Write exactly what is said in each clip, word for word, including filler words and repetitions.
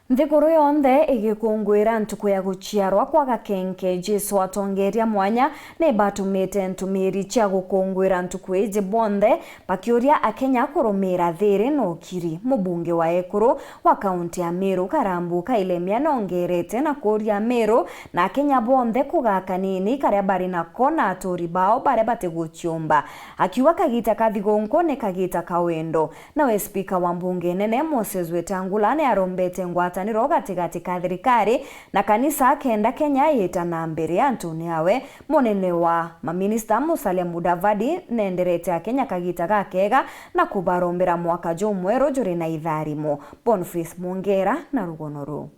Nthiguru yonthe igikunguira ntuku ya guciarwa kwa Gakenke Jesu, atongeria mwanya ni batumite ntumiri cia gukunguira ntuku iji bonthe bakiuria Akenya kurumira thiri na ukiri. Mubunge wa ekuru wa kaunti ya Meru, Karambu Kailemia, nongerete na kuuria Meru na Akenya bonthe kugaa kanini karia bari nako na aturi bao baria batiguciumba, akiuga kagita ka thigunku ni kagita ka wendo. Nawe spika wa mbunge nene Moses Wetangula ni arombete ngwataniro gatigati ka thirikari na kanisa kenda Kenya yita na mbere. Antune awe, munene wa maminista Musalia Mudavadi nenderete Akenya kagita gakega na kubarombera mwaka jumweru juri na itharimo. Boniface Mwongera na rugono ruu.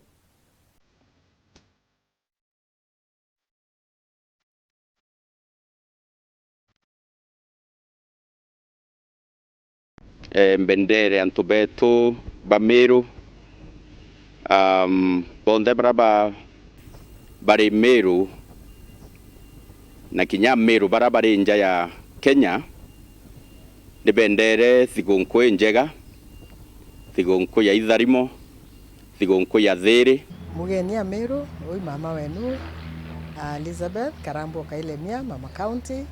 Eh, mbendere antu betu ba Meru, um, bonthe bara ba, bari Meru, na kinya Meru bara bari nja ya Kenya, ni bendere thigunku injega, thigunku ya itharimo, thigunku ya thiri. Mugeni Ameru, ui mama wenu, ah, Elizabeth Karambu Kailemia, Mama County.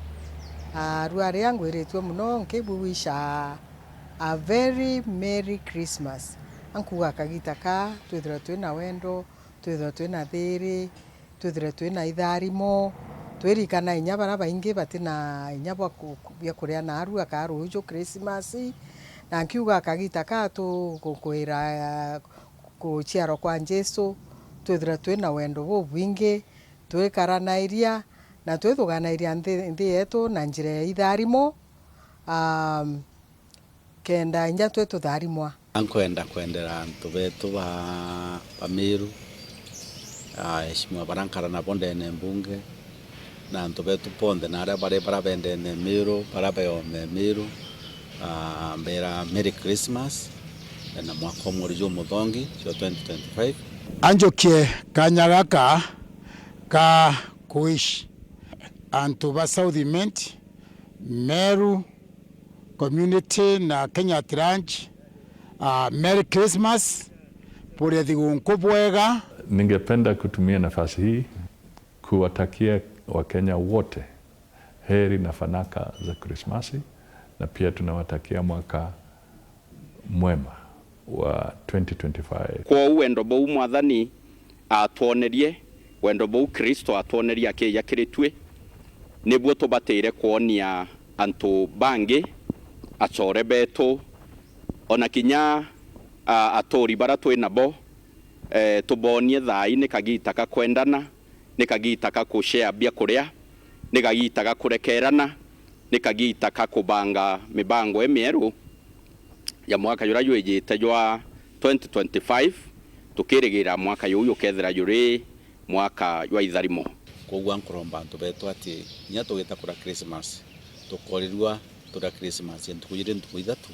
Ah, rua ria ngwiritue muno, nkibwiwisha a very merry Christmas. Ankuga kagita ka, twithirwe twina wendo, twithirwe twina thiri, twithirwe twina itharimo, twirikana inya bara baingi batina inya bwa ku-, ku-, bia kuria narua ka ruju Krismasi. Na nkiuga kagita ka tu-, ku-, kuira, ah, kuciarwa kwa Jesu, twithirwe twina wendo bubwingi, twikaranairia na twithuganairia nthi, nthi yetu na njira ya itharimo, um, kenda inya twi tutharimwa. Nkwenda kwendera antu betu ba, ba Meru, ah, eshimiwa bara nkara nabo ndene mbunge, na antu betu bonthe na aria bari bara bendene Meru, bara beome Meru, ah, mbera Merry Christmas na mwaka umwe uri jumuthongi jwa twenty twenty-five. Anjukie kanya gaka ka kuwish antu ba South Imenti, Meru community na Kenya at large, ah, Merry Christmas, burie thigunku bwega. Ningependa kutumia nafasi hii kuwatakia Wakenya wote heri na fanaka za Krismasi, na pia tunawatakia mwaka mwema wa twenty twenty-five. Kwoou wendo bou Mwathani atwonerie, wendo bou Kristo atwonerie akija kiri tui, nibuo tubatire kwonia antu bangi, acore betu, ona kinya, a, aturi bara twi nabo, e, tubonie thaai ni kagita ka kwendana, ni kagita ka kushare biakuria, ni kagita ga kurekerana, ni kagita ka kubanga mibango imieru ya mwaka juria jwijite jwa twenty twenty-five, tukirigira mwaka juu jukethira juri mwaka jwa itharimo. Kwoguo nkuromba antu betu ati kinya tugita kuria Krismasi, tukorirua turia Krismasi ya ntuku jiri ntuku ithatu,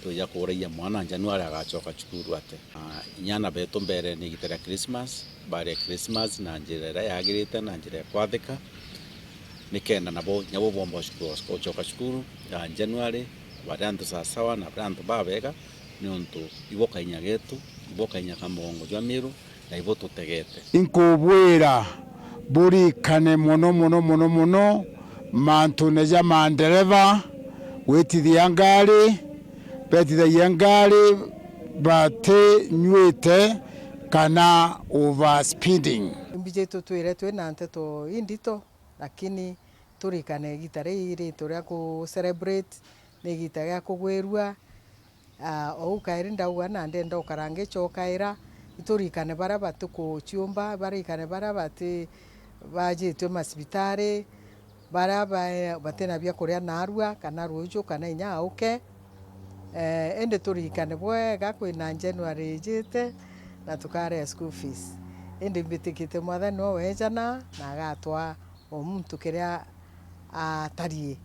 twija kuuragia mwana Januari agacoka cukuru ate. Ah, inya aana betu mbere ni igita ria Krismasi, barie Krismasi na njira iria yagirite na njira ya kwathika, nikenda nabo, nabo bomba gucoka cukuru ya January, bari antu sawasawa na bari antu babega, niuntu ibo kainya getu, ibo kainya ka mugongo jwa Miru, na ibo tutegete. Inkubwira burikane mono, mono, mono, mono mantune ja mandereva gwitithia ngari, betithagia ngari batinyuite kana overspeeding. Imbi jitu twire twina nteto indito, lakini turikane igita riri ri turia ku celebrate, ni igita gia kugwirua. Ah, ou kairi ndauga na ndenda ukara ngicokaira, iturikane baria batikuciumba, barikane baria bati-, bajitwe macibitari, baria ba-, batina bia kuria narua, kana ruju, kana inya auke. Eh, indi turirikane bwega kwina January ijite, na tukaria school fees. Indi mbitikite Mwathani no wejana, na agatwaa o muntu kiria atariĩ.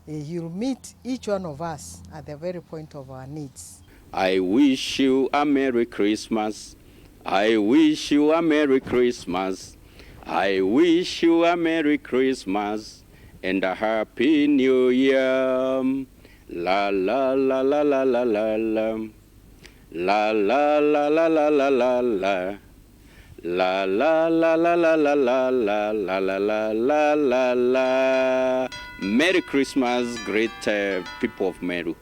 Eh, you'll meet each one of us at the very point of our needs. I wish you a Merry Christmas. I wish you a Merry Christmas. I wish you a Merry Christmas and a Happy New Year. La, la, la. La la la la la la la la. La la la la la la la la la la la la la la. Merry Christmas, great uh, people of Meru.